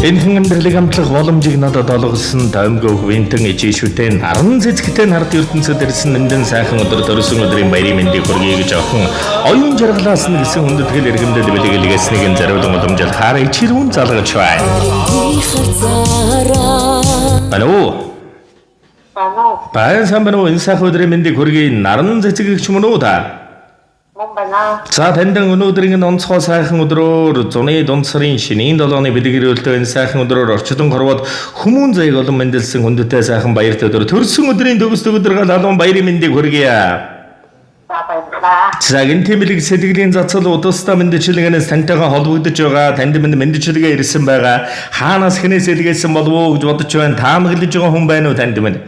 Энхэн амьдралыг амтлах боломжийг надад олгосон тоймгоо винтэн ижишүтэн наран цэцэгтэй нарт ертөнцид ирсэн нэндэн сайхан өдөр төрсөн өдрийн баярын мэндийг хүргэе гэж охин оюун жаргалаас нь гэсэн хүндэтгэл эргэмдэд бэлгэлгээснийг нь зориулан уламжлахаар ичирүүн залгаж байна. Алло. Байна уу? Баян сайн байна уу? Энэ сайхан өдрийн мэндийг хүргэе. Наран цэцэг гэгч мөн үү та? Мөн байна. За таньд өнөөдрийн энэ онцгой сайхан өдрөөр зуны дунд сарын шинийн 7-ны бэлэг эрүүлтэй энэ сайхан өдрөөр орчдон хорвоод хүмүүн заяаг олон мэндэлсэн хүндтэй сайхан баяртай өдөр төрсөн өдрийн төгс төгөдргөл халуун баярын мэндийг хүргье. За баярлалаа. За гэнтийн бэлэг сэтгэлийн цацал удастаа мэндчилгээнээс тантайгаа холбогдож байгаа, танд минь мэндчилгээ ирсэн байгаа. Хаанаас хэнээс илгээсэн болов уу гэж бодож байна. Таамаглаж байгаа хүн байна уу танд минь?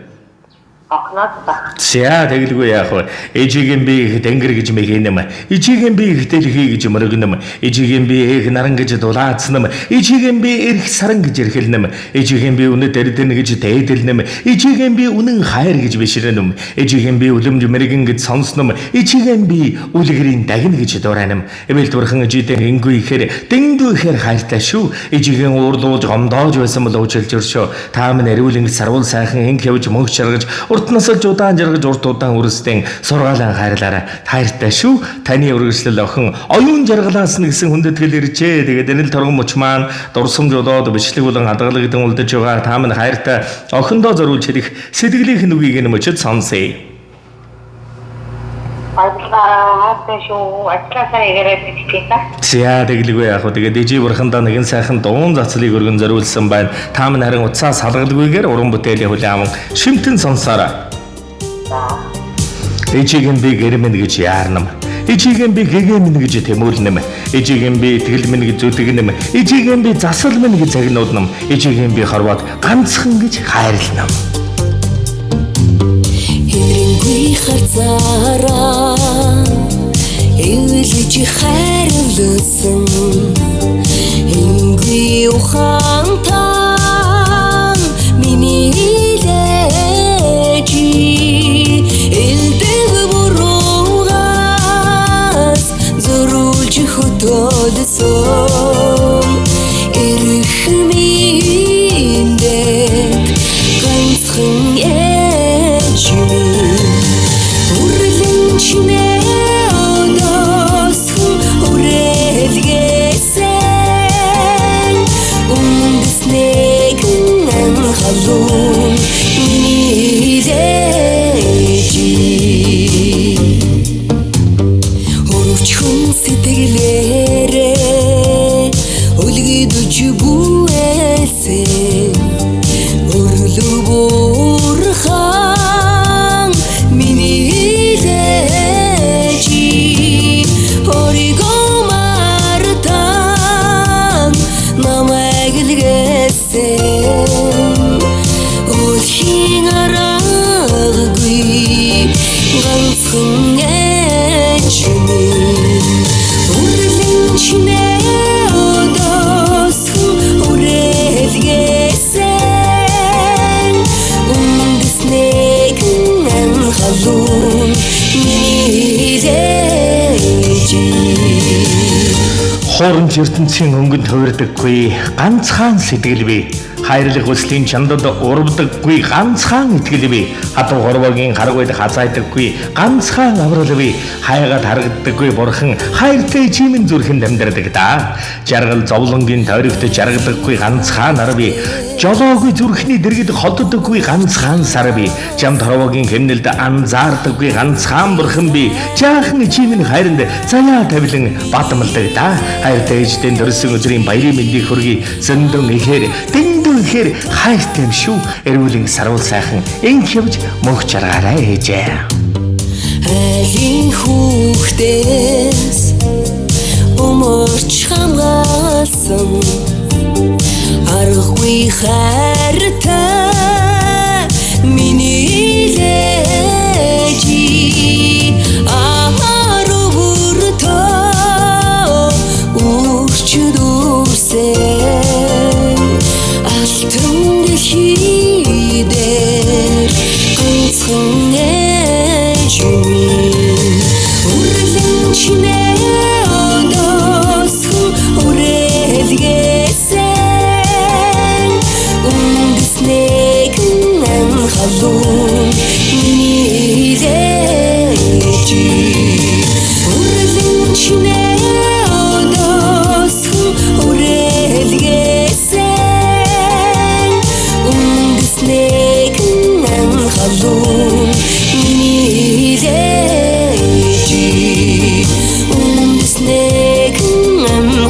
Охноос ба. За тэгэлгүй яах вэ? Ээжигийн би их тэнгэр гэж мэгэнэм. Ээжигийн би их дэлхий гэж мөргөнөм. Ээжигийн би их наран гэж дулаацнам. Ээжигийн би эрх саран гэж эрхэлнэм. Ээжигийн би үнэт эрдэнэ гэж дээдэлнэм. Ээжигийн би үнэн хайр гэж бишрэнэм. Ээжигийн би үлэмж мэрэгэн гэж сонсном. Ээжигийн би үлгэрийн дагна гэж дурайнам. Эвэл бурхан ээжидээ ингүй ихээр дэндүү ихээр хайртай шүү. Ээжигийн уурлуулж гомдоож байсан бол уучлж өршөө. Та минь ариулан сарвал сайхан инг явж мөнх чаргаж урт насалж удаан жаргаж урт удаан үрсдэн сургаалan хайрлаарай. Хайртай шүү. Таны үргэлжлэл охин оюун жаргалаас нь гэсэн хүндэтгэл иржээ. Тэгээд энэ л торгон мөч маань дурсамж болоод бичлэг болон хадгалагдан үлдэж байгаа. Та минь хайртай охиндоо зориулж хэлэх сэтгэлийнх нь үгийг нь мөчөд сонсъё. Баярлалаа. Хайртай шүү. Ажилласаа игараад идчихье та. За тэгэлгүй яах вэ? Тэгээд ээжий бурхандаа нэгэн сайхан дуун цацлыг өргөн зориулсан байна. Та минь харин утсаа салгалгүйгээр уран бүтээлийн хүлээн аван шимтэн сонсоорой. За. Ээжигийн би гэрмэн гэж яарнам. Ээжигийн би гэгэмэн гэж тэмүүлнэм. Ээжигийн би итгэл минь гэж зүтгэнэм. Ээжигийн би засал минь гэж загнууднам. Ээжигийн би хорвоод ганцхан гэж хайрланам. Хэдрэнгүй харцаараа эвлэж хайрлсан Ингүй ухаантан миний илээж Элдэг буруугаас зөрүүлж хөтөлсөн Эрх миндэд ганцхан ээж минь Үрлэн чимээ өдөөсхөн үрэлгээсэн Үндэснэг нь халуун миний илээж. Өрөвчхөн сэтгэлээрээ өлгийдөж бүэлсэн Өрлөг бурхан миний илээж. Өөрийгөө мартан намайг илгээсэн Үлхийн аргагүй ганцхан ээж минь Үрлэн чимээ өдөөсхөн үрэлгээсэн Үндэснэг нь халуун миний илээж. Хуурамч ертөнцийн өнгөнд хувирдаггүй ганцхан сэтгэл бий. Хайрлах хүслийн чандад урвдаггүй ганцхан итгэл бий. Хатуу хорвоогийн харгуйд хазайдаггүй ганцхан аврал бий. Хайгаад харагддаггүй бурхан хайртай чимэн зүрхэнд амьдардаг да. Жаргал зовлонгийн тойрогт жаргадаггүй ганцхан нар бий. Жолоогүй зүрхний дэргэд холддоггүй ганцхан сар бий. Жамд хорвоогийн хэмнэлд анзаардаггүй ганцхан бурхан бий. Жаахан чимэн хайранд заяа тавилан бадамлдаг да. Хайртай ээждэн төрсөн өдрийн баярын мэндийг хүргэе. Зөндөн ихээр дэндүү ихээр хайртай юм шүү. Эрүүлэн сарвал сайхан инх явж мөнх жаргаарай ээжээ. Айлын хүүхдээс өмөрч хамгаалсан Аргагүй хайртай миний илээж. Амар бүртөө үрчд үрсэн Алтан дэлхий дээр ганцхан ээж минь Үрлэн чимээ өдөөсхөн үрэлгээсэн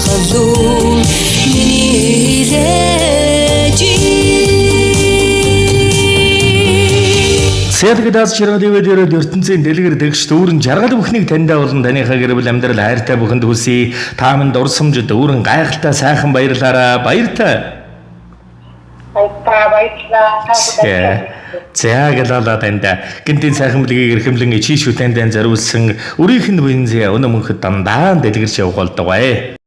халуун миний ээлж. Сэлгэд аз жаргал ивэд өрөөд ертөнцийн дэлгэр дэгш дүүрэн жаргал бүхнийг таньдаа болон таныхаа гэр бүл амьдрал хайртай бүхэнд хүсье. Та минь дурсамжид дүүрэн гайхалтай сайхан баярлаараа. Баяртай. Баярлалаа. Баярлалаа. Та бүхэнд. За гэлала танд гинтийн сайхан бэлгийг эрхэмлэн ичи шүтэн дан зориулсан өрийнх нь буянзын өнө мөнхөд дандаа дэлгэрч явах болдогоо.